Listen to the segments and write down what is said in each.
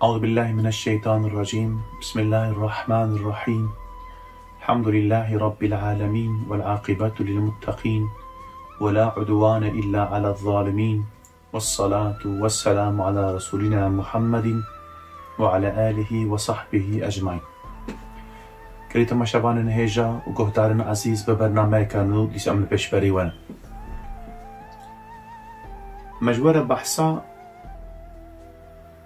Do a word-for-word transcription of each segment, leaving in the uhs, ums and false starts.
أعوذ بالله من الشيطان الرجيم. بسم الله الرحمن الرحيم. الحمد لله رب العالمين، والعاقبة للمتقين، ولا عدوان إلا على الظالمين، والصلاة والسلام على رسولنا محمد وعلى آله وصحبه أجمعين. Gelî temaşevanên hêja û guhdarên ezîz, bi bernameyeke nû dîsa em li pêşberî we ne. Me ji we re behsa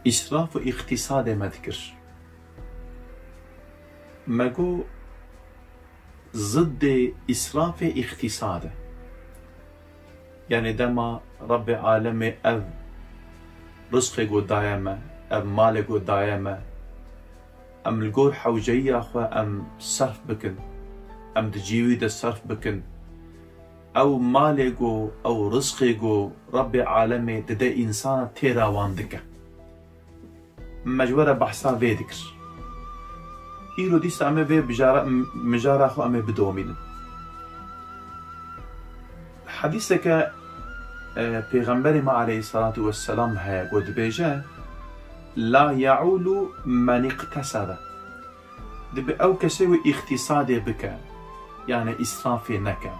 îsraf û îqtîsadê me dikir. Me got, ziddê îsrafê îqtîsad e. Yanî dema Rebbê alemê ev rizqê ku daye me, ev malê ku daye me, em li gor hewceyiya xwe em serf bikin, em di cî wî de serf bikin. Ew malê ku, ew rizqê ku Rebbê alemê dide însana têra wan dike. Me ji we re behsa vê dikir. Îro dîsa em ê vê bijara, m-, mijara xwe em ê bidomînin. Hedîseke, e, Pêxemberê me aleyhissalatu vesselam heye, ku dibêje, "La ye'ûlu men îqtesebe." Dibe ew kesê wê îqtîsadê bike, yani îsrafê neke.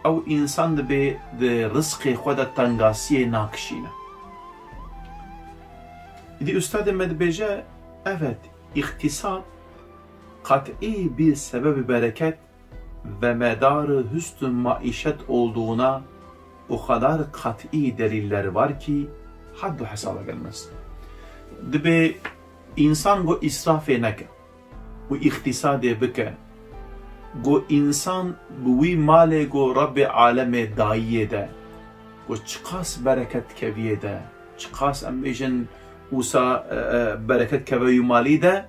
Ew însan dibe di rizqê xwe de tengasiyê nakişîne. Îdî ustadê me dibêje, evet, îqtîsad qat'î bir sebebi bereket ve medarı hüsnü maişet olduğuna o kadar kat'î deliller var ki haddu hesaba gelmez. Dibe însan go îsrafê neke û îqtîsadê bike, go însan bi wî malê go Rebbê alemê dayiyê de, go çiqas bereket keviyê de, çiqas em bêjin wisa, e, e, bereket keve wî malî de,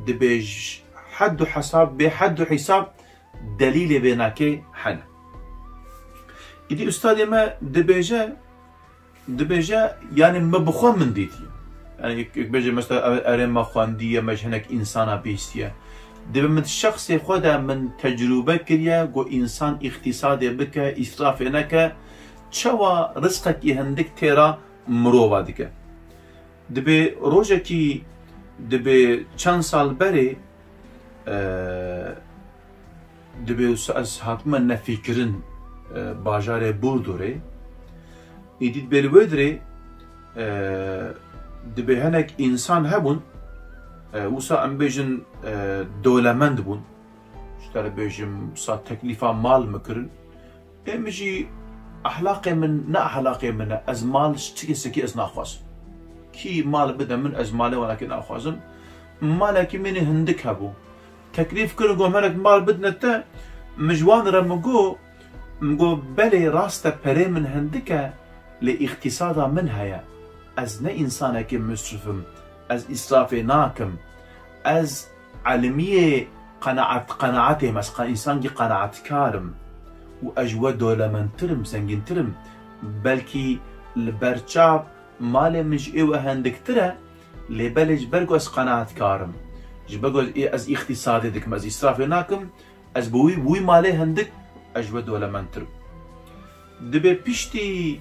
dibê ji hed û hesab, bê hed û hîsab delîlê vê nakê hene. Îdî ustadê me dibêje, dibêje, yani me bi xwe min dîtiye. Yani yek, yek bêje mesela, e-, erê me xwendiye, me ji hinek însana bihîstiye. Dibe min şexsê xwe de min tecrûbe kiriye, ku însan îqtîsadê bike, îsrafê neke, çawa rizqekî hindik têra mirova dike. Dibe rojekî, dibe çend sal berê, e, dibe wisa ez hatime nefîkirin, e, bajarê Burdurê. Îdî dibe li wê dirê, e, dibe hinek însan hebûn, e, wisa em bêjin, e, dewlemend bûn. Ji te re bêjim, wisa teklîfa mal min kirin. Ê min jî ehlaqê min ne ehlaqê min e. Ez mal ji ti kesekî ez naxwazim. Kî mal bide min, ez malê wanakê naxwazim. Malekî min ê hindik hebû. Teklîf kirin, got, "Melek mal bidine te." Min ji wan re min got, min got, "Belê, rast e, perê min hindik e, lê îqtîsada min heye. Ez ne însanekî musrif im, ez îsrafê nakim. Ez elimiyê qenaet, qenaetê me, ez qe-, însankî qenaetkar im û ez ji we dewlemendtir im, zengîntir im. Belkî li ber çav malê min ji ê we hindiktir e, lê belê ji ber ku ez qenaetkar im, ji ber ku ez, ez îqtîsadê dikim, ez îsrafê nakim, ez bi wî, wî malê hindik, ez ji we dewlemendtir im." Dibe piştî,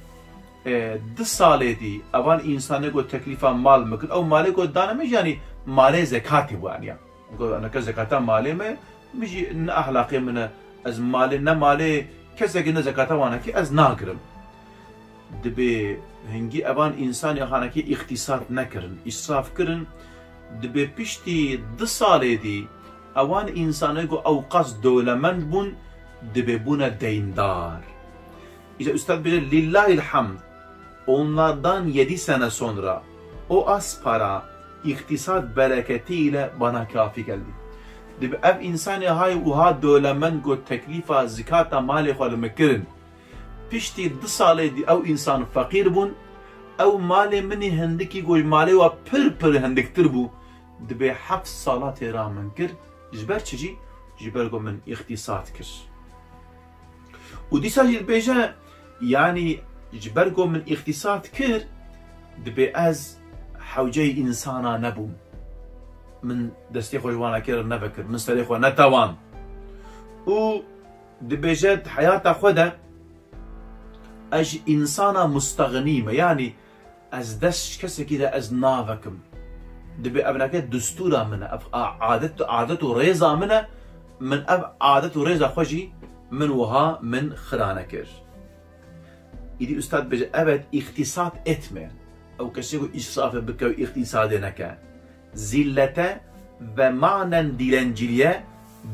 e, du salê dî, evan însanê ku teklîfa mal min kir, ew malê ku dane min jî, yanî malê zekatê bû, yanî. Got, "Neke zekata malê me, min jî ne ehlaqê min e, ez malê, ne malê kesekî ne zekata wanekî ez nagirim." Dibê hingî evan însanê hanekî îqtîsad nekirin, îsraf kirin, dibê piştî du salê dî ewan însanê ku ew qas dewlemend bûn, dibê bûne deyndar. Îşte ustad bêje, "Lillahil hamd." Onlardan yedi sene sonra o az para iktisat bereketi ile bana kafi geldi. Dibe ev însanê hay wiha dewlemend got teklîfa zikata malê xwe li min kirin. Piştî du salê dî ew însan feqîr bûn. Ew malê min ê hindikî got malê we pir pir hindiktir bû. Dibe heft sala têra min kir. Ji ber çi jî? Ji ber ku min îqtîsad kir. Û dîsa jî dibêje, yanî ji ber ku min îqtîsad kir, dibê ez hewceyî însana nebûm. Min destê xwe ji wana kê re nevekir, min serê xwe netewan. Û dibêje di heyata xwe de ez ji însana mustexnî me, yanî ez dest ji kesekî re ez navekim. Dibê ev nake distûra min e, ev a-, adet, adet û rêza min e, min ev adet û rêza xwe jî min wiha min xira nekir. Îdî ustad bêje, evet, îqtîsad etme. Ew kesê ku îsrafê bike û îqtîsadê neke. Zîllete ve manen dilenciliğe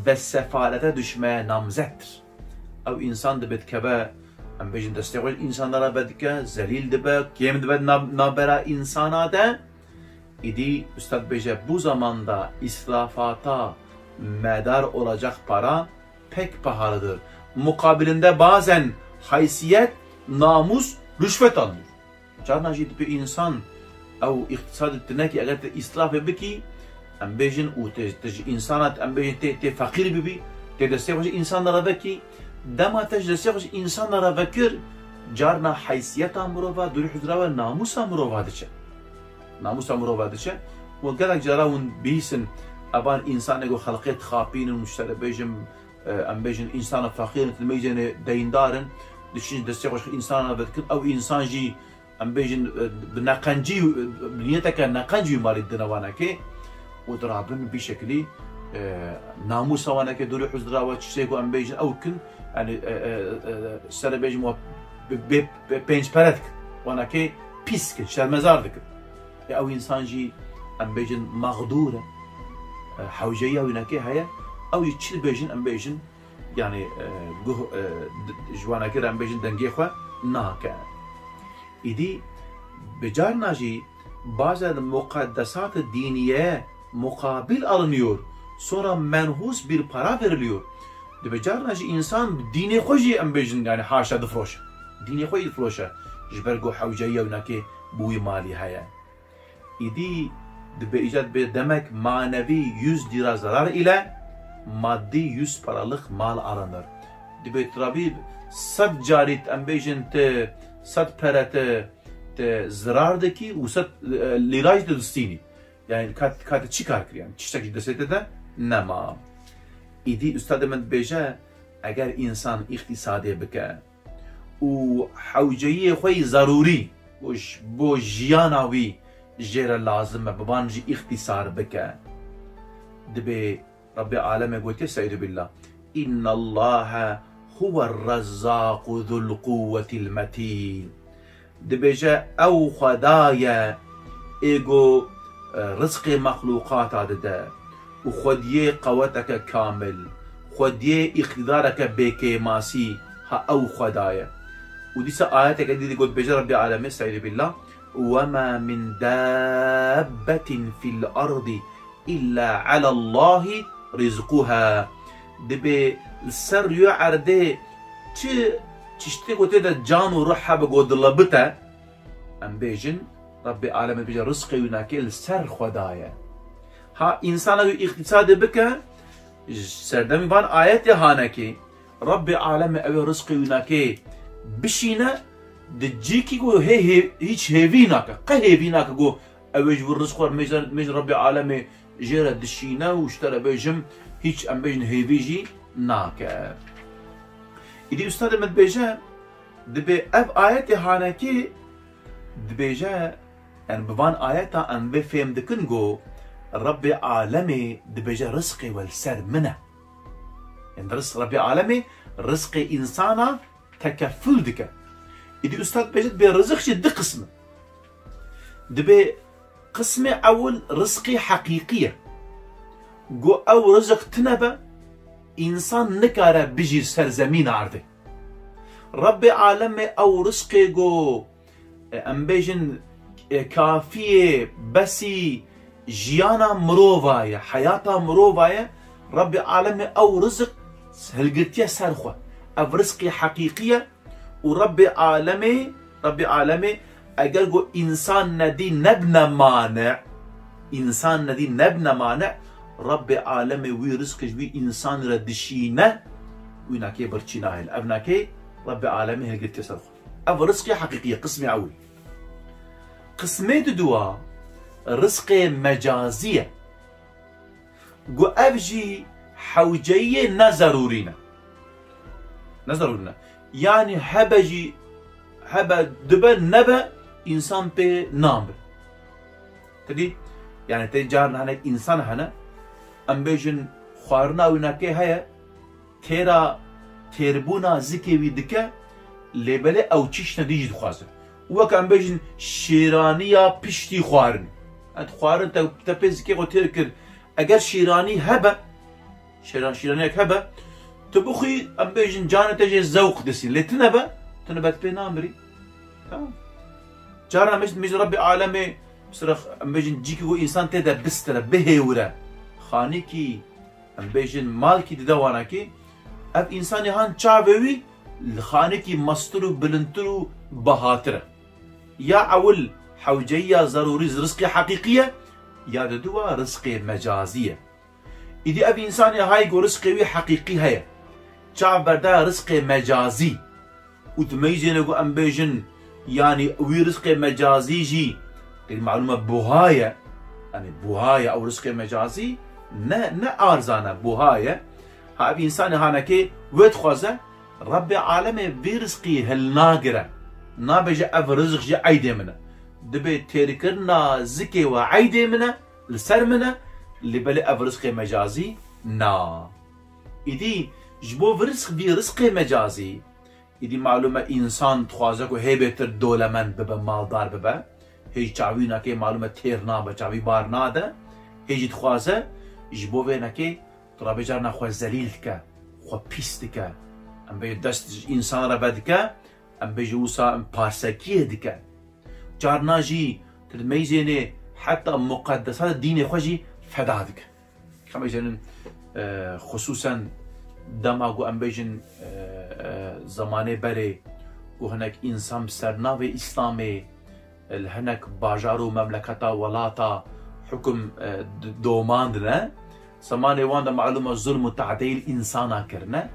ve sefalete düşmeye namzettir. Ew însan dibe dikeve, em bêjin, destê xwe ji însanlara vedike, zelîl dibe, kêm dibe nav-, navbera însana de. Îdî ustad bêje, bu zamanda israfata medar olacak para pek pahalıdır. Mukabilinde bazen haysiyet, namus, rüşvet alınır. Carna jî dibê însan ew îqtîsadê tinekî, eger te îsrafê bikî, em bêjin, û te, te ji însana, em bêjin, tê, tê feqîr bibî, tê destê xwe ji însanlara vekî, dema te ji destê xwe ji însanlara vekir, carna heysiyeta mirova, dûrî huzura we namûsa mirova diçe. Namûsa mirova diçe. Û gelek cara hûn bihîsin, evan însanê ku xelqê dixapînin û ji te re bêjim, e, em bêjin, însana feqîr in, di meyzênê deyndar in, diçin destê xwe ji însana vedikin, ew însan jî, em bêjin, e, bi neqencî, e, bi niyeteke neqenc wî malî didine wanekê û dirabin bî şekilî, e, namûsa wanekê dûrî huzra we, tiştê ku em bêjin ew kin, yani, e, e, e, sere bêjim we bi, bi, bi pênc pere dikin. Wanekê pîs dikin, şermezar dikin. Ya ew însan jî, em bêjin, mexdûr e. E, hewceyiya wînekê heye, ew jî çi dibêjin, em bêjin, yani, e, guh, e, d-, ji wanekê re, em bêjin, dengê xwe nake. Îdî bi carna jî bazen mukaddesat-ı diniye mukabil alınıyor, sonra menhus bir para veriliyor. Dibe carna jî însan dînê xwe jî, em bêjin, yani, haşa difiroşe. Dînê xwe jî difiroşe. Ji ber ku hewceyiya winakê bi wî malî heye. Îdî dibe îcat bê demek manevi yüz lira zarar ile maddi yüz paralık mal alınır. Dibe tu rabî sed carî, em bêjin, te sed pere te, te zirar dikî û sed, e, lîra jî tu distînî. Yani ka, ka te çi kar kir, yani tiştek ji destê te de nema. Îdî ustadê min dibêje, eger însan îqtîsadê bike, û hewceyiyê xwe yî zerûrî û ji bo jiyana wî jê re lazim e, bi van jî îxtîsar bike. Dibê Rebbê Alemê gotiye, Estaizu billah, "Innallahe huwer rezzaqu zul quwwetil metîn." Dibêje, ew Xweda ye, ê go, e, rizqê mexlûqata dide û xwediyê qeweteke kamil, xwediyê îqtîdareke bêkêmasî, ha ew Xweda ye. Û dîsa ayeteke dî digot, dibêje Rebbê Alemê, Estaizu billah, "Ve ma min dabbetin fil ardi illa alallahi rizquha." Dibê li ser rûyê erdê çi tiştê ku tê de can û ruh hebe ku dilebite, em bêjin, Rebbê Alemê dibêje, rizqê wînakê li ser Xweda ye. Ha, însana wî îqtîsadê bike, ji serdemî van ayetê hanekê, Rebbê Alemê ew ê rizqê wînakê bişîne, di cîkî ku hê, hê, hîç hêvî nake, qe hêvî nake ku ew ê ji wir rizq xwe mêj, mêj Rebbê Alemê jê re dişîne û ji te re bêjim, hîç, em bêjin, hêvî jî nake. Îdî ustadê min dibêje, dibê ev ayetê hanekê dibêje, yani bi van ayeta em vê fêm dikin ku Rebbê Alemê dibêje, rizqê we li ser min e. Yani rizq, Rebbê Alemê rizqê însana tekeful dike. Îdî ustad dibêje, dibê riziq jî du qism e. Dibê qismê ewil rizqê heqîqî ye. Go ew riziq tine be, însan nikare bijî ser zemîna erdê. Rebbê Alemê ew rizqê go, e, em bêjin, e, kafiyê, besî jiyana mirova ye, heyata mirova ye. Rebbê Alemê ew riziq hilgirtiye ser xwe. Ev rizqê heqîqî ye û Rebbê Alemê, Rebbê Alemê eger go însan nedî nebne mane, însan nedî nebne mane, Rebbê Alemê wî rizqê ji wî însanî re dişîne, wî nakê birçî nahêl. Ev nakê Rebbê Alemê hilgirtiye ser xwe. Ev rizqê heqîqî ye, qismê ewil. Qismê diduwa rizqê mecazî ye. Go ev jî hewceyiyê ne zerûrî ne. Ne zerûrî ne. Yanî hebe jî, hebe dibe nebe, însan pê namire. Tedî, Yani te carna hinek însan hene, em bêjin xwarina wî nake heye, têra têrbûna zikê wî dike, lê belê ew çiştine dî jî dixwaze. Weke em bêjin şêraniya piştî xwarin. Yani xwarin te, te pê zikê xwe têr kir. Eger şêranî hebe, şêran-, şêraniyek hebe, tu bixwî, em bêjin canê te jê zewq disî. Lê tune be, tune be tu pê namirî. Tamam. Carna em bêjin, em bêjin Rebbê alemê, mesela em bêjin cîkî ku însan tê de bistire, bihêwire. Xanîkî, em bêjin malkî dide wanakî, ev însanê han çavê wî li xanîkî mestir û bilintir û bihatir e. Ya ewil hewceyiya zerûrî rizqê heqîqî ye, ya diduwa rizqê mecazî ye. Îdî ev însanê hay ku rizqê wî heqîqî heye, çav berdaya rizqê mecazî û dimeyzêne ku em bêjin, yanî wî rizqê mecazî jî qîl malûm e buha ye, yanî buha ye ew rizqê mecazî, ne, ne arzan e, buha ye. Ha ev însanê hanekê wê dixwaze, Rebbê alemê vî rizqî hilnagire. Nabêje ev rizq ji eydê min e. Dibê têrkirina zikê we eydê min e, li ser min e, lê belê ev rizqê mecazî na. Îdî ji bo vî rizq, vî rizqê mecazî, îdî malûm e însan dixwaze ku hê bêtir dolemend bibe, maldar bibe. Hê çavî nake malûm e têr nabe, çavî bar nade. Hê jî dixwaze ji bo vê neke tu rabê carna xwe zelîl dike, xwe pîs dike. Em bê dest ji însan re vedike, em bê ji wisa em parsekiyê dike. Carna jî tu dimeyzênê heta muqedesata dînê xwe jî feda dike. Em bêjin, e, xusûsen dema ku em bêjin, e, e, zemanê berê ku hinek însan bi ser navê Îslamê, e, li hinek bajar û memleketa welata hukum, e, d-, domandine, zemanê wan de malûm e zulm û tadeyî li însana kirine.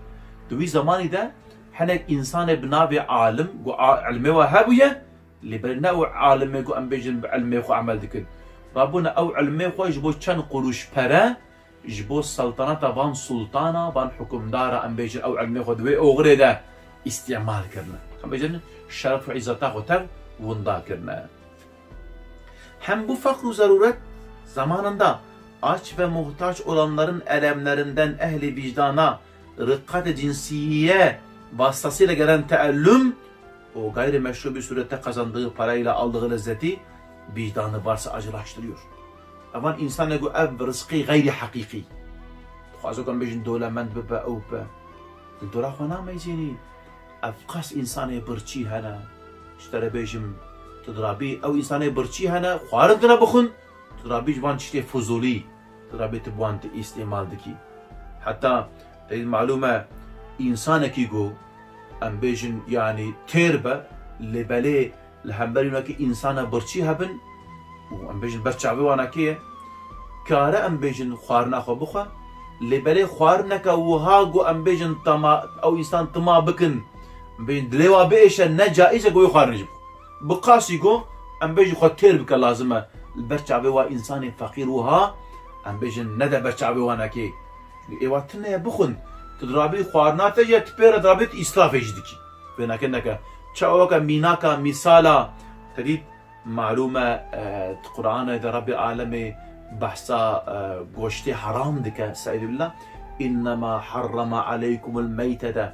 Di wî zemanî de hinek însanê bi navê alim, ku a-, ilmê we hebûye, lê belê ne ew alimê ku em bêjin bi ilmê xwe emel dikin. Rabûne ew ilmê xwe ji bo çend qurûş pere, ji bo seltaneta van sultana, van hukimdara, em bêjin ew ilmê xwe di wê oxirê de îstîmal kirine. Em bêjin şeref û îzzeta xwe tev winda kirine. Hem bu fakr û zeruret zamanında aç ve muhtaç olanların elemlerinden ehli vicdana rıkkat-ı cinsiye vasıtasıyla gelen teellüm, o gayrimeşru bir surette kazandığı parayla aldığı lezzeti vicdanı varsa acılaştırıyor. Evan însanek ku ev rizqî xeyrî heqîqî. Dixwaze ku em bêjin dolemend bibe, ew bibe. Li dora xwe nameyzînî. Ev qas însanê birçî hene. Ji te re bêjim, tu dirabî ew însanê birçî hene, xwarin tune bixwin, tu dirabî ji van tiştê fizûlî, tu dirabî tu bi wan tu îstîmal dikî. Heta te malûm e, însanekî ku em bêjin, yanî têr be, lê belê li hemberî winekî însana birçî hebin û em bêjin ber çavê wanekê ye, kare em bêjin xwarina xwe bixwe, lê belê xwarineke wiha ku em bêjin tema, ew însan tima bikin, em bêjin dilê wa biêşe, ne caiz e ku wê xwarinê jî bixwe. Bi qasî ku em bêjin xwe têr bike lazim e, li ber çavê wa însanê feqîr wiha, em bêjin nede ber çavê wanekê. Ê wa tune ye bixwin, tu dirabî xwarina te jî, tu pê re dirabî tu îsrafê jî dikî. Vê neke neke. Çawa weke mînaka, mîsala, te dît, malûm e, e, di Qur'anê de Rebbê alemê behsa, e, goştê heram dike, estaizu billah. "İnnemâ harrama aleykumul meytete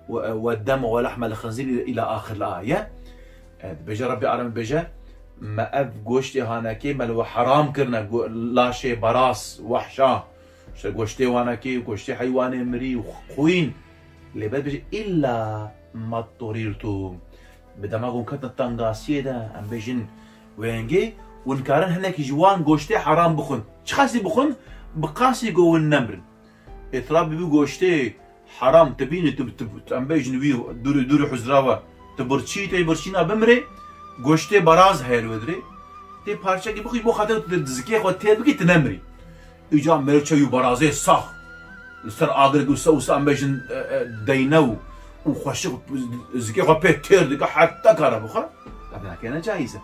ve, ve deme ve lahmel xinzîr" ila axir aye. E, dibêje Rebbê alemê dibêje, me ev goştê hanekê me li we heram kirine, go-, laşê baras, wehşa. İşte goştê wanekê, goştê heywanê mirî û xwîn. Lê ber bêje, "Îlla matturîrtum." Bi dema ku hûn ketin tengasiyê de, em bêjin wêngê, hûn karin hinekî ji wan goştê heram bixwin. Çiqasî bixwin? Bi qasî ku hûn nemirin. Ê tu rabî bi goştê heram tu bînî, tu, tu, tu, em bêjin wî dûrî, dûrî huzra we. Tu birçî, tu birçîna bimirê, goştê baraz heye li wê dirê. Tê parçekî bixwî bo xatir tu zikê xwe têr bikî, tu nemirî. Îca merçe û barazê sax. Li ser agirek wisa, wisa em bêjin, e, e, deyne û, û xweşik zikê xwe pê têr dike, heta kare bixwe. Ev nake ne caiz e.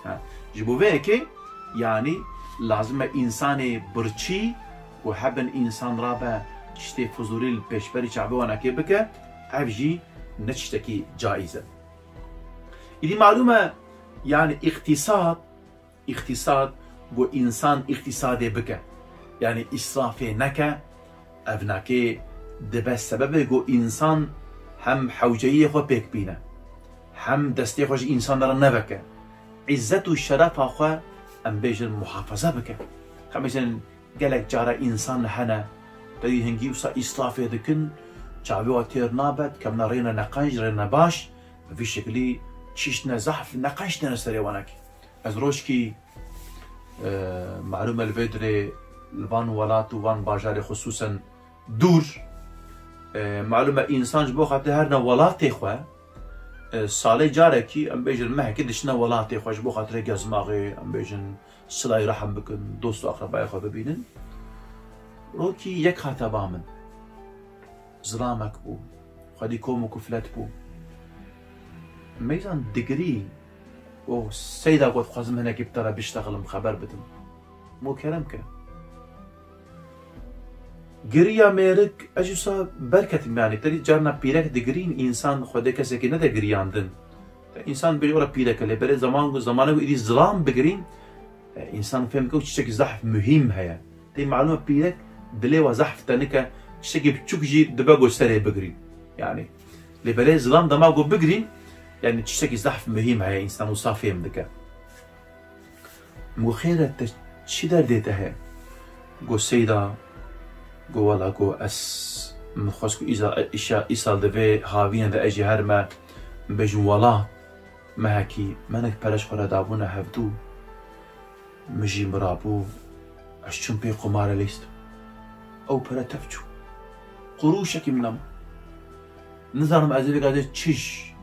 Ha, ji bo vê yekê, yanî lazim e însanê birçî ku hebin însan rabe tiştê fizûlî li pêşberî çavê wanekê bike, ev jî ne tiştekî caiz e. Îdî malûm e, yanî îqtîsad, îqtîsad ku însan îqtîsadê bike, yanî îsrafê neke, ev nakê dibe sebebê ku însan hem hewceyiyê xwe pêk bîne, hem destê xwe ji însan re neveke. Îzzet û şerefa xwe, em bêjin, muhafaza bike. Em bêjin, gelek cara însan hene, te dî hingî wisa îsrafê dikin, çavê wa têr nabe, dikevne rêne neqenc, rêne baş, bi vî şeklî çiştine zehf, neqenc têne serê wanekî. Ez rojkî, e, malûm e li vê dirê li van welat û van bajarê xisûsen dûr, e, malûm e însan ji bo xatir herine welatê xwe, e, salê carekî, em bêjin mehekî diçine welatê xwe ji bo xatirê gezmaxê, em bêjin silayî rehm bikin, dost û aqrebayê xwe bibînin. Rokî yek hate ba min. Zilamek bû. Xwedî kom û kuflet bû. Meyzan digirî û seyda got, xwazim hinekî bi te re biştexlim, xeber bidim. Mo kerem ke. Giriya mêrik, ez jî wisa berketim, yanî, te dî carna pîrek digirîn, însan Xwedê kesekî nede giriyandin. Te însan bêje were pîrek e, lê berê zaman ku, zamane ku êdî zilam bigirîn, e, însan fêm bike û tiştekî zehf muhîm heye. Tê malûm e pîrek dilê we zehf tenike, tiştekî biçûk jî dibe ku serê bigirîn. Yanî, lê berê zilam dema ku bigirîn, yanî tiştekî zehf muhîm heye, însan wisa fêm dike. Min got, "Xêr e, te çi derdê te heye?" Got, "Seyda," got, "wela," got, "ez min xwest ku îsa, îşa, îsal di vê havînê de ez jî herime, bêjim wela, mehekî, menek pere ji xwe re dabûne hevdû, min jî mirabû, ez çûm pê qumare lîst. Ew pere tev çû. Qurûşekî min nema. Nizanim ez ê vêga ez ê çi ji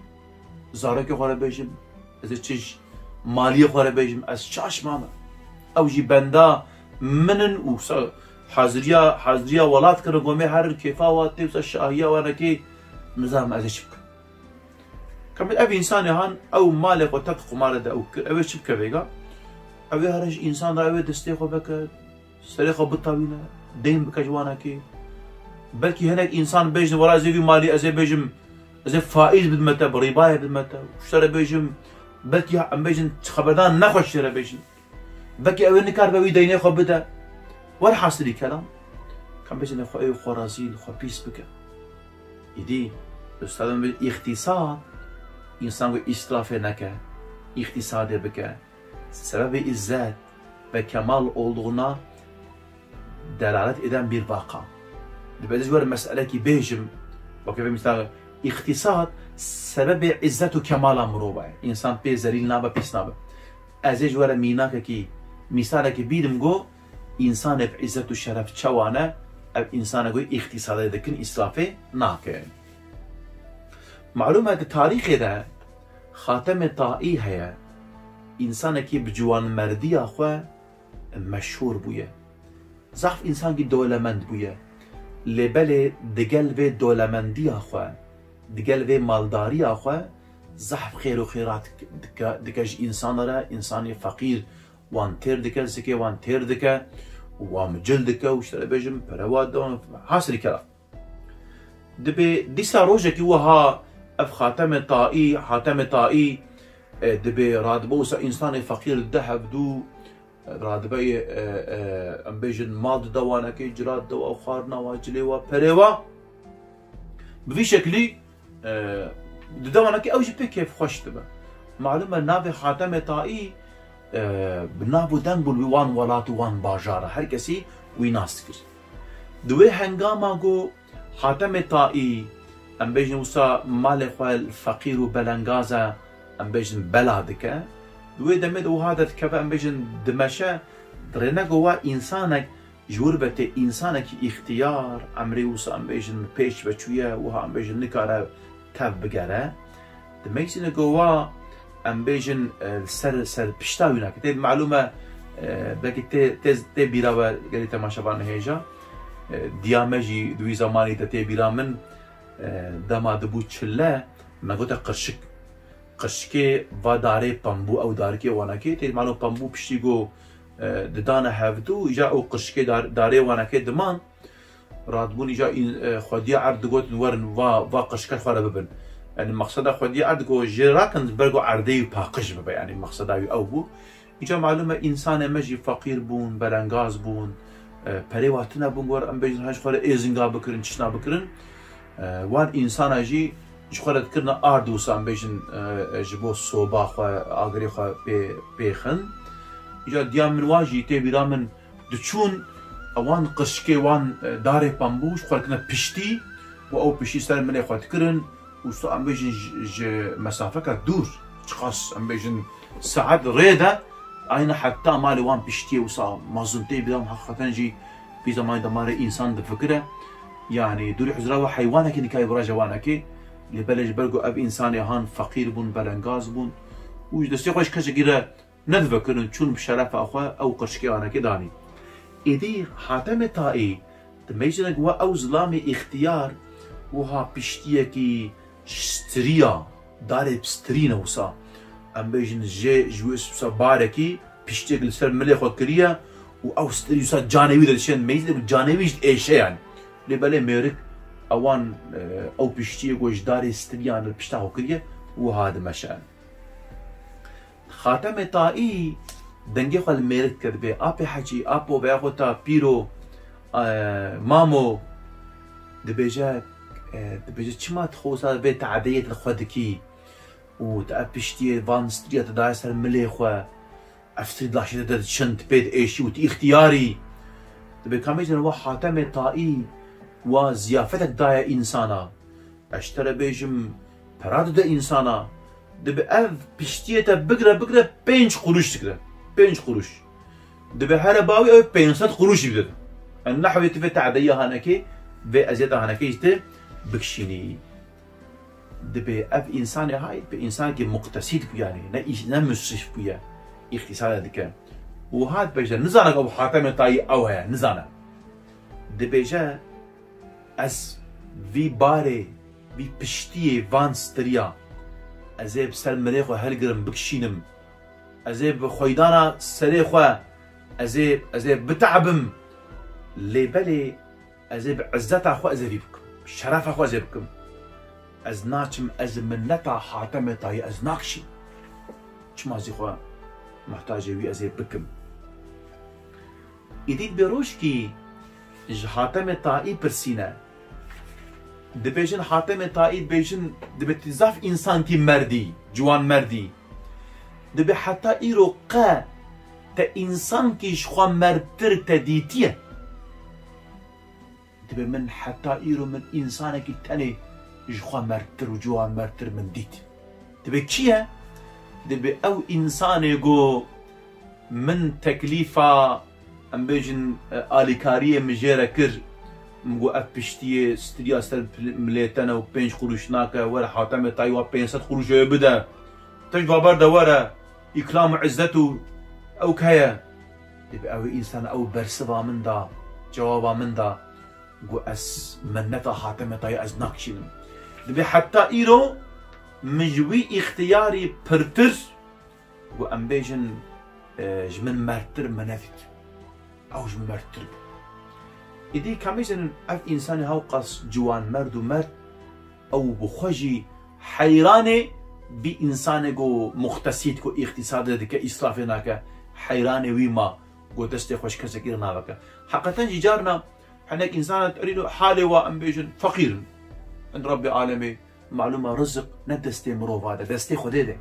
zarokê xwe re bêjim, ez ê çi ji maliyê xwe re bêjim, ez şaş mame. Ew jî benda min in û sa-, haziriya, haziriya welat kirin, gomê her kêfa wa tê, wisa şahiya wanekê, nizanim ez ê çi bikim. Kamil ev însanê han, ew malê xwe tev qumare de ew kir, ew ê çi bike vêga? Ew ê here ji însan re, ew ê destê xwe veke, serê xwe bitewîne, deyn bike ji wanekê. Belkî hinek însan bêjin, "Wela ez ê vî malî, ez ê bêjim, ez ê faîz bidime te, bi rîbayê bidime te." Û ji te re bêjim, belkî em bêjin, xeberdan nexweş ji te re bêjin. Belkî ew ê nikaribe wî deynê xwe bide. Werhasilî kelam, em bêjin xwe, ew xwe rezîl, xwe pîs bike. Îdî, ustadin bêjin, îqtîsad, însan ku îsrafê neke, îqtîsadê bike, sebebê îzzet ve kemal olduğuna delalet eden bir vaka. Dibe ez ji we re meselekî bêjim, weke vê misal, îqtîsad sebebê îzzet û kemala mirova ye. Însan pê zelîl nabe, pîs nabe. Ez ê ji we re mînakekî, mîsalekî bînim, got, însanê bi îzzet û şeref çawa ne, ev însanê ku îqtîsadê dikin, îsrafê nake. Malûm e di tarîxê de Xatemê Taî heye, însanekî bi ciwanmerdiya xwe meşhûr bûye. Zehf însankî dolemend bûye. Lê belê digel vê dolemendiya xwe, digel vê maldariya xwe zehf xêr û xêrat dike, dike ji însan re, însanê feqîr wan têr dike, zikê wan têr dike, wan micil dike û ji te re bêjim pere wa dide wan, hasilî kelam. Dibê dîsa rojekî wiha ev Xatemê Taî, Hatemê Taî, e, dibê radibe wisa însanê feqîr dide hevdû, e, radibe, e, e, em bêjin mal dide wanekê, cira dide wa, xwarina wa, cilê wa, perê wa. Bi vî şeklî, e, dide wanekê ew jî pê kêfxweş dibe. Malûm e navê Xatemê Taî, e, bi nav û deng bû li wan welat û wan bajara. Her kesî wî nas dikir. Di wê hengama ku Hatemê Taî, em bêjin wisa malê xwe feqîr û belengaz e, em bêjin bela dike. Di wê demê de wiha derdikeve, em bêjin dimeşe, dirêne ku wa însanek ji wir ve tê însanekî îxtiyar, emrê wisa em bêjin pêş ve çûye, wiha em bêjin nikare tev bigere. Di meyzîne ku wa em bêjin, e, li ser, ser pişta wî nake. Tê malûm e, e, belkî tê, tê, tê bîra we gelî temaşevan hêja. E, diya me jî di wî zemanî de tê bîra min, e, dema dibû çile, me gote qirşik. Qirşikê va darê pembû, ew darikê wanekê, tê malûm pembû piştî ku, e, didane hevdû, îca ew qirşikê dar-, darê wanekê diman. Radibûn îca în-, e, xwediya erd digotin, "Werin va, va qirşika xwe re bibin." Yanî mexseda xwediya erd ku jê rakin, ber ku erdê wî paqij bibe. Yanî mexseda wî ew bû. Îca malûm e, însanê me jî feqîr bûn, belengaz bûn, e, perê wa tune bûn, gor em bêjin, he ji xwe re êzinga bikirin, çişna bikirin. E, wan însana jî ji xwe re dikirine ard wisa, em bêjin, e, e, ji bo soba xwe, agirê xwe pê, pê xin. Îca diya min wa jî tê bîra min, diçûn, ewan qirşikê wan, e, darê pembû ji xwe dikirine piştî û ew piştî ser milê xwe dikirin. Wisa em bêjin ji, ji mesafeke dûr, çiqas em bêjin saet rê de, ayna heta malê wan piştiyê wisa mezin tê bîra min heqîqeten jî vî zemanî de ma rê însan difikire. Yanî dûrî huzura we heywanekî nikayê biraje wanekê. Lê belê ji ber ku ev însanê han feqîr bûn, belengaz bûn û ji destê xwe ji kesekî re nedivekirin, çûn bi şerefa xwe ew qirşikê anekê danî. Êdî Hatemê Taî, di meyzînek we ew zilamê îxtiyar, wiha piştiyekî stiriya, darê stirî ne wisa. Em bêjin jê ji wê wisa barekî, piştiyek li ser milê xwe kiriye û ew stirî wisa canê wî de dişên meyzînek û canê wî jî diêşe yani. Lê belê mêrik ewan, e, ew piştiyê ku ji darê stiriyan li pişta xwe kiriye, wiha dimeşe. Xatemê Taî dengê xwe li mêrik dike, dibê, "Apê Hecî, apo veya xwe ta pîro, e, mamo," dibêje, e, dibêje, "Çima tu xwe wisa vê teadeyê li xwe dikî û tu ev piştiyê van stiriya tu daye ser milê xwe, ev stirî laşê te diçin, tu pê diêşî û tu îxtiyarî?" Dibê, "Ka mêzînek we Hatemê Taî wa ziyafetek daye însana." Ez ji te re bêjim, pera dide însana. Dibe ev piştiyê te bigire, bigire pênc quruş digire. Pênc quruş. Dibe here bawî ew pênc sed quruşî bide. En nehwê tu vê teadeya hanekê, vê eziyeta hanekê ji te bikişînî. Dibe ev însanê hay, bi însanekî muqtesîd bû yani, ne îş-, ne musrif bûye îqtîsada dike. Û hat bêje, nizane ku ew Hatemê Taî ew heye, nizane. Dibêje, Ez vî barê, vî piştiyê van stiriya, ez ê bi ser milê xwe hilgirim, bikişînim. Ez ê bi xweydana serê xwe, ez ê, ez ê bitebim. Lê belê ez ê bi izzeta xwe ez ê vî bikim. Şerefa xwe ez ê bikim. Ez naçim, ez minneta Hatemê Taî ez nakişînim. Çima zî xwe muhtacê wî ez ê bikim? Îdî dibê rojkî ji Hatemê Taî pirsîne. Dibêjin Hatemê Taî dibêjin, dibê tu zaf însankî merdî, ciwan merdî. Dibê heta îro qe te însankî ji xwe merdtir te dîtiye? Dibê min heta îro min însanekî tenê ji xwe merdtir û ciwan merdtir min dît. Dibê kî ye? Dibê ew însanê ku min teklîfa, em bêjin, e, alîkariyê min jê re kir. Min got, ev piştiyê stiriya ser pil-, milê te ne û pênc quruş nake, were Hatemê Taî wa pênc sed quruşê wê bide. Te ji baber de were, îkram û izzet û ew heye. Dibê ew însan ew bersiva min da, cewaba min da. Got, ez minneta Hatemê Taî ez nakişînim. Dibê heta îro min ji wî îxtiyarî pirtir, got, em bêjin, e, ji min merdtir min nedît. Ew ji min merdtir bû. Îdî ka mêzînin ev însanê hewqas ciwan merd û merd, ew bi xwe jî heyranê vî însanê ku muqtesîd, ku îqtîsadê dike, îsrafê nake, heyranê wî ma, ku destê xwe ji kesekî re naveke. Heqeten jî carna hinek însan erîno halê wa em bêjin feqîr in. In Rebbê alemê malûm e rizik ne destê mirova de, destê Xwedê de.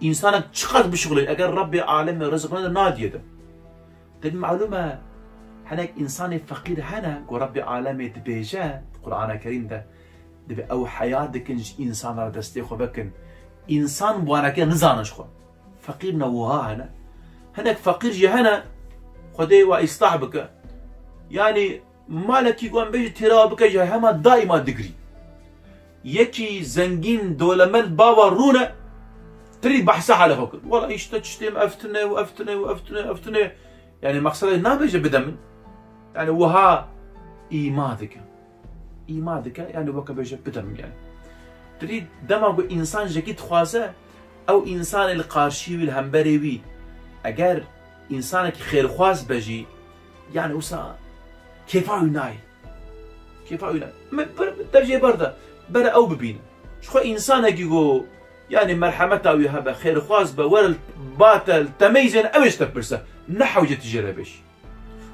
Însanek çiqas bişuxulê, eger Rebbê alemê rizik nede, nadiye de. Dibê malûm e hinek însanê feqîr hene ku Rebbê alemê dibêje di Qur'ana Kerîm de, dibê ew heya dikin ji însana re destê xwe vekin. Însan bi waneke nizanin ji xwe. Feqîr ne wiha hene. Hinek feqîr jî hene, Xwedê wa îslah bike. Yanî malekî ku em bêjin têra bike jî hema daîma digirî. Yekî zengîn, dolemend, bava rûne, tirî behsa halê xwe kir. Wela îşte tiştê me ev tune û ev tune û ev tune, ev tune. Yanî mexsedê nabêje bide min. Yanî wiha îma dike. Îma dike, yanî weke bêje bide min yanî. Tirî dema ku însan jekî dixwaze, ew însanê li qarşî wî, li hemberê wî, eger însanekî xêrxwaz be jî, yanî wisa kêfa wî nayê. Kêfa wî nayê. Me bir, dev jê berde, bere ew bibîne. Ji xwe însanekî ku Yanî merhemeta wî hebe, xêrxwaz be, were li ba te, li te meyzên ew ê ji te pirse. Ne hewce tu jê re bêjî.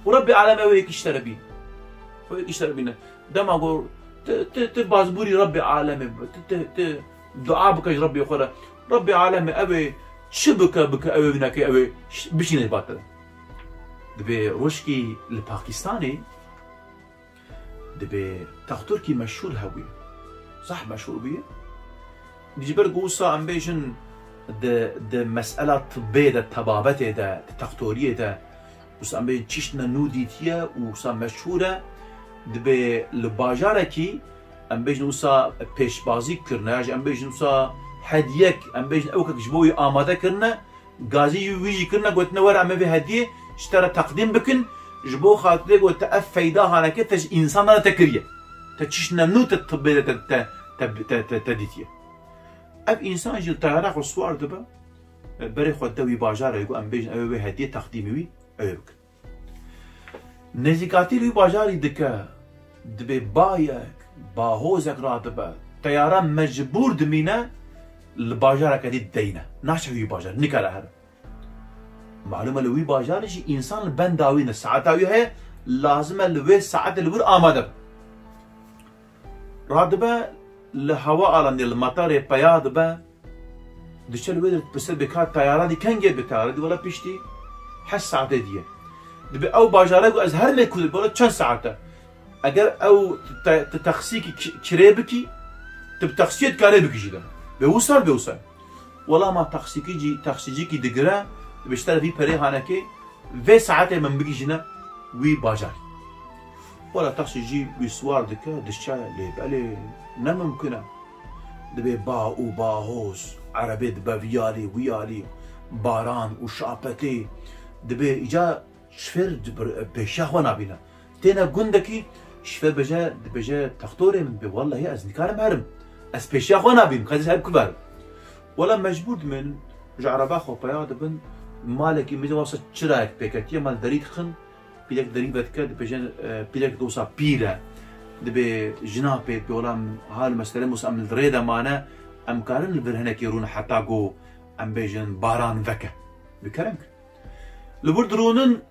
Û Rebbê alem ew ê yekî ji te re bîne. Ew ê yekî ji te re bîne. Dema ku tu, tu, tu bazbûrî Rebbê alemê bibe. Tu, tu, tu dua bike ji Rebbê xwe re. Rebbê alemê ew ê çi bike, bike, ew ê wî neke, ew ê ş-, bişîne ji ba te re. Dibê rojkî li Pakistanê dibê textorkî meşhûr hebûye. Zehf meşhûr bûye. Ji ber ku wisa em bêjin di, di mesela tibbê de, tebabetê de, di textoriyê de, wisa em bêjin çiştine nû dîtiye û wisa meşhûr e, dibê li bajarekî em bêjin wisa pêşbazî kirine, ya jî em bêjin wisa hediyek, em bêjin ewkek ji bo wî amade kirine, gazî wî jî kirine, gotine, "Were, em ê vê hediyê ji te re teqdîm bikin, ji bo xatirê ku te ev feyda haneke te ji însan re te kiriye. Te çiştine nû te tibbê de te, te, te, te, te, te dîtiye." Ev însan jî li teyara xwe siwar dibe, berê xwe dide wî bajarê ku em bêjin ew ê wê hediyê teqdîmî wî ew ê bikin. Nêzîkatî li wî bajarî dike, dibê bayek, bahozek radibe, teyara mecbûr dimîne, li bajareke dî deyne. Naçe wî bajar, nikare here. Malûm e li wî bajarê jî însan li benda wî ne, saeta wî heye, lazim e li wê saetê li wir amade be. Radibe li hewa alandê, li matarê peya dibe, diçe li wê de dipirse, bê ka teyara dî kengê bi, teyara dî wela piştî heşt saetê diye. Dibê ew bajare ku ez herim ê ku, wela çend saet e? Eger ew te, te taksîkî ki-, kirê bikî, tu bi taksiyê dikarê bikî jî de. Bê wisa, bê wisa. Wela ma taksîkî jî, taksîcîkî digire, dibê ji te re vî perê hanekê, vê saetê min bigihîjine wî bajarî. Wela taksîcî wî siwar dike, diçe, lê belê ne mimkun e. Dibê ba û bahoz, erebê dibe vî alî, wî alî, baran û şapetê. Dibê îca şofêr di bir-, pêşiya xwe nabîne. Têne gundekî, şofêr bêje, dibêje, "Textorê min, bê wellehî ez nikarim herim. Ez pêşiya xwe nabînim, ka ez her ku verim." Wela mecbûr dibin, ji ereba xwe peya dibin, malekî mizin wasa çirayek pêketiye, mal derî dixin, pîlek derî vedike, dibêjin, e, pîlek dosa pîr e. Dibê jina pê, dibê wela em hal mesele wisa em li rê de mane, em karin li vir hinekî rûn heta ku em bêjin baran veke. Bi kerem. Li wir dirûnin,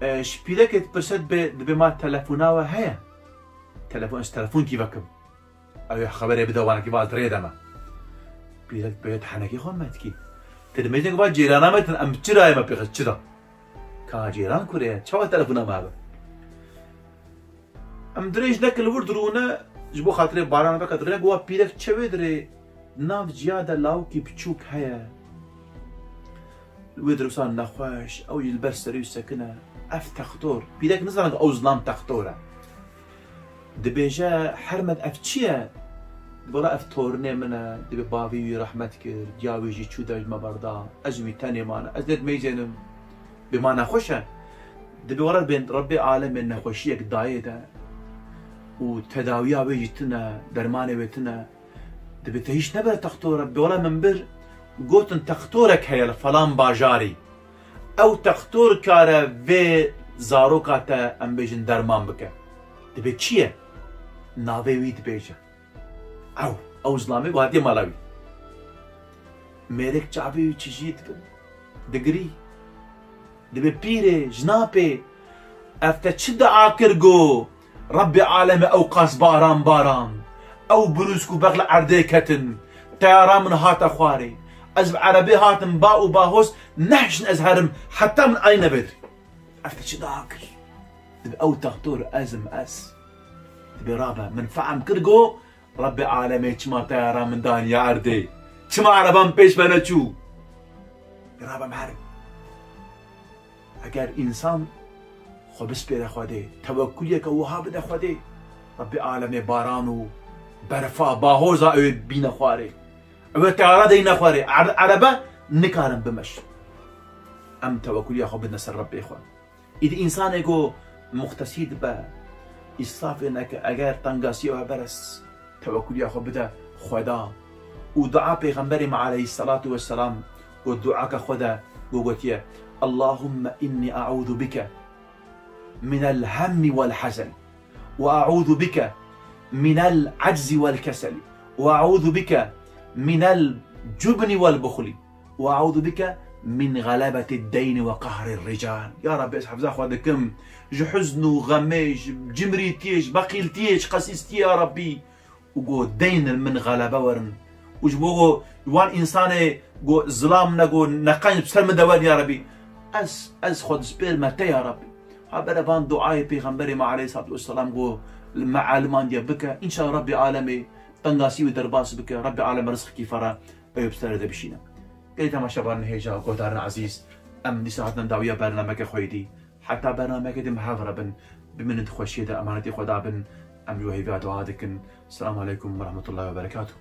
e, ji pîrekê dipirse dibê, dibê ma telefona we heye? Telefon, ez telefonkî vekim. Ew ê xeberê bide wanekî va ez rê de me. Pîrek dibê tu henekî xwe metkî. Tu li mêjnek va cêrana me din, em çira ye me pêxist çira. Ka cêran kurê ye, çawa telefona me hebe? Em dirêj nekin li wir dirûne, ji bo xatirê baran veke dirêne, gowa pîrek çewê dirê, nav ciya de lawikî biçûk heye. Li wê dirûsan nexweş, ew jî li ber serî wî sekine. Ev textor, pîrek nizane ew zilam textor e. Dibêje, "Hermed, ev çi ye?" Dibê, "Wela ev torinê min e, dibê bavî wî rehmet kir, diya wî jî çû dej me berda, ez wî tenê mane, ez lê dimeyzênim." Bê ma nexweş e. Dibê were bên Rebbê alemê nexweşiyek dayê de û tedawiya wê jî tune, dermanê wê tune. Dibê te hîç nebere textora. Bê were min bir gotin textorek heye li falan bajarî. Ew textor kare vê zaroka te, em bêjin, derman bike. Dibê çi ye? Navê wî dibêje. Ew, ew zilamê ku hatiye mala wî. Mêrek çavê wî çijî dibin. Digirî. Dibê pîrê, jina pê, ev te çi dua kir, go, Rebbê alemê ew qas baran baran, ew birûsk û bex li erdê ketin, teyara min hate xwarê, ez bi erebê hatim ba û bahoz, nehişin ez herim, heta min ay nevedir. Ev te çi dua kir? Dibê ew textor ez im ez. Dibê rabe, min fehm kir, go, Rebbê alemê çima teyara min daniye erdê? Çima ereban pêş me neçû? Rabe em herin. Eger însan xwe bispêre Xwedê, tewekuliyeke wiha bide Xwedê, Rebbê alemê baran û berfa, bahoza ew ê bîne xwarê. Ew ê teyara deyne xwarê. Er-, erebe nikarin bimeşin. Em tewekuliya xwe bidine ser Rebbê xwe. Îdî însanê ku muqtesîd be, îsrafê neke, eger tengasiya we beres, tewekuliya xwe bide Xweda. Û dua Pêxemberê me aleyhisselatu vesselam ku duaka xwe de ku gotiye, "Allahumme inni e'ûzu bike minel hemmi vel hezen." وأعوذ بك من العجز والكسل، وأعوذ بك من ال-، الجبن والبخل، وأعوذ بك من غلبة الدين وقهر الرجال. Ya Rabbi, ez hefza xwe dikim ji huzn û xemê, ji cimrîtiyê, ji beqîltiyê, ji qesîstiyê, ya Rabbi. Û go deyn li min xelebe werin. Û ji bo go wan însanê go zilam ne, go neqenc bi ser min de werin, ya Rabbi. Ez, ez xwe dispêrime te, ya Rabbi. Ha bere van duayê Pêxemberê me aleyhissalatu vesselam go li me aliman diye bike. Înşallah Rabbi alemê tengasî wî derbas bike. Rabbi alem rizqekî fere ew bi serê de bişîne. Gelî temaşevanên hêja û guhdarên ezîz, em dîsa hatin dawiya bernameke xwe yê dî. Heta bernameke din bi hev re bin, bimînin di xweşiyê de, emanetê Xweda bin. Em ji we hêviya dua dikin. Selamu aleykum ve rahmetullahi ve berekatuhu.